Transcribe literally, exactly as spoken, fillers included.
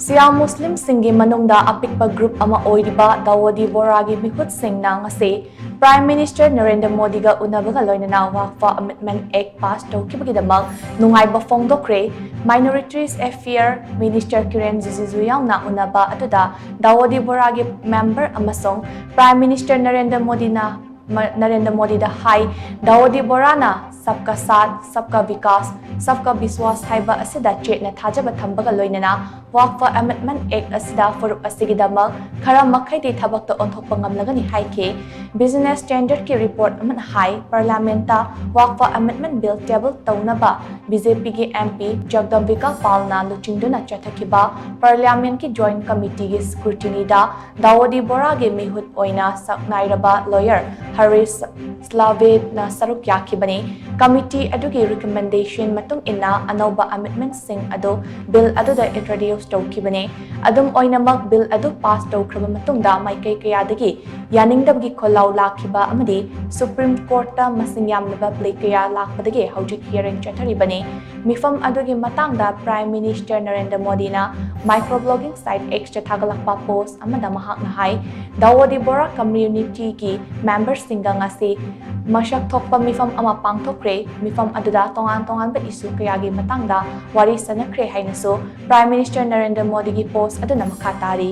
ꯁꯤꯌꯥ ꯃꯨꯁꯂꯤꯝꯁꯤꯡꯒꯤ ꯃꯅꯨꯡꯗ ꯑꯄꯤꯛꯄ ꯒ꯭ꯔꯨꯞ ꯑꯃ ꯑꯣꯏꯔꯤꯕ ꯗꯥꯋꯣꯗꯤ ꯕꯣꯔꯥꯒꯤ ꯃꯤꯍꯨꯠꯁꯤꯡꯅ ꯉꯁꯤ Prime Minister ꯅꯔꯦꯟꯗ꯭ꯔ ꯃꯣꯗꯤꯒ ꯎꯅꯕꯒ ꯂꯣꯏꯅꯅ ꯋꯥꯛꯐ Amendment Act pass ꯇꯧꯈꯤꯕꯒꯤꯗꯃꯛ ꯅꯨꯡꯉꯥꯏꯕ ꯐꯣꯡꯗꯣꯛꯈ꯭ꯔꯦ꯫ Minorities Affair Minister ꯀꯤꯔꯦꯟ ꯔꯤꯖꯤꯖꯨ ꯌꯥꯎꯅ ꯎꯅꯕ ꯑꯗꯨꯗ ꯗꯥꯋꯣꯗꯤ ꯕꯣꯔꯥꯒꯤ ꯃꯦꯝꯕꯔ ꯑꯃꯁꯨꯡ Prime Minister ꯅꯔꯦꯟꯗ꯭ꯔ ꯃꯣꯗꯤꯅ ꯅꯔꯦꯟꯗ꯭ꯔ ꯃꯣꯗꯤꯗ ꯍꯥꯏ꯫ ꯗꯥꯋꯣꯗꯤ ꯕꯣꯔꯥꯅ Sabka Saath, Sabka Vikas, Sabka Vishwas ꯍꯥꯏꯕ ꯑꯁꯤꯗ ꯆꯦꯠꯅ ꯊꯥꯖꯕ ꯊꯝꯕꯒ ꯂꯣꯏꯅꯅ ꯋꯥꯛꯐ Amendment Act ꯑꯁꯤꯗ ꯐꯨꯔꯨꯞ ꯑꯁꯤꯒꯤꯗꯃꯛ ꯈꯔ ꯃꯈꯩꯗꯤ ꯊꯕꯛꯇ ꯑꯣꯟꯊꯣꯛꯄ ꯉꯝꯂꯒꯅꯤ ꯍꯥꯏꯈꯤ꯫ Business Standard ꯀꯤ report ꯑꯃꯅ ꯍꯥꯏ, Parliament ꯇ ꯋꯥꯛꯐ Amendment Bill table ꯇꯧꯅꯕ BJP ꯒꯤ MP ꯖꯒꯗꯝꯕꯤꯀꯥ ꯄꯥꯜꯅ ꯂꯨꯆꯤꯡꯗꯨꯅ ꯆꯠꯊꯈꯤꯕ Parliament ꯀꯤ Joint Committee ꯒꯤ scrutiny ꯗ ꯗꯥꯋꯣꯗꯤ ꯕꯣꯔꯥꯒꯤ ꯃꯤꯍꯨꯠ ꯑꯣꯏꯅ ꯁꯛꯅꯥꯏꯔꯕ lawyer ꯍꯔꯤꯁ ꯁ꯭ꯂꯥꯚꯦꯠꯅ ꯁꯔꯨꯛ ꯌꯥꯈꯤꯕꯅꯤ꯫ Committee ꯑꯗꯨꯒꯤ recommendation ꯃꯇꯨꯡ ꯏꯟꯅ ꯑꯅꯧꯕ amendment ꯁꯤꯡ ꯑꯗꯨ bill ꯑꯗꯨꯗ introduce ꯇꯧꯈꯤꯕꯅꯤ꯫ ꯑꯗꯨꯝ ꯑꯣꯏꯅꯃꯛ, bill ꯑꯗꯨ pass ꯇꯧꯈ꯭ꯔꯕ ꯃꯇꯨꯡꯗ ꯃꯥꯏꯀꯩ ꯀꯌꯥꯗꯒꯤ ꯌꯥꯅꯤꯡꯗꯕꯒꯤ ꯈꯣꯜꯂꯥꯎ ꯂꯥꯛꯈꯤꯕ ꯑꯃꯗꯤ Supreme Court ꯇ ꯃꯁꯤꯡ ꯌꯥꯝꯂꯕ plea ꯀꯌꯥ ꯂꯥꯛꯄꯗꯒꯤ ꯍꯧꯖꯤꯛ hearing ꯆꯠꯊꯔꯤꯕꯅꯤ꯫ ꯃꯤꯐꯝ ꯑꯗꯨꯒꯤ ꯃꯇꯥꯡꯗ Prime Minister ꯅꯔꯦꯟꯗ꯭ꯔ ꯃꯣꯗꯤꯅ microblogging site X ꯇ ꯊꯥꯒꯠꯂꯛꯄ post ꯑꯃꯗ ꯃꯍꯥꯛꯅ ꯍꯥꯏ, ꯗꯥꯋꯣꯗꯤ ꯕꯣꯔꯥ community ꯒꯤ member ꯁꯤꯡꯒ ꯉꯁꯤ ꯃꯁꯛ ꯊꯣꯛꯄ ꯃꯤꯐꯝ ꯑꯃ ꯄꯥꯡꯊꯣꯛꯈ꯭ꯔꯦ꯫ ꯃꯤꯐꯝ ꯑꯗꯨꯗ ꯇꯣꯉꯥꯟ ꯇꯣꯉꯥꯟꯕ issue ꯀꯌꯥꯒꯤ ꯃꯇꯥꯡꯗ ꯋꯥꯔꯤ ꯁꯥꯟꯅꯈ꯭ꯔꯦ ꯍꯥꯏꯅꯁꯨ Prime Minister ꯅꯔꯦꯟꯗ꯭ꯔ ꯃꯣꯗꯤꯒꯤ post ꯑꯗꯨꯅ ꯃꯈꯥ ꯇꯥꯔꯤ꯫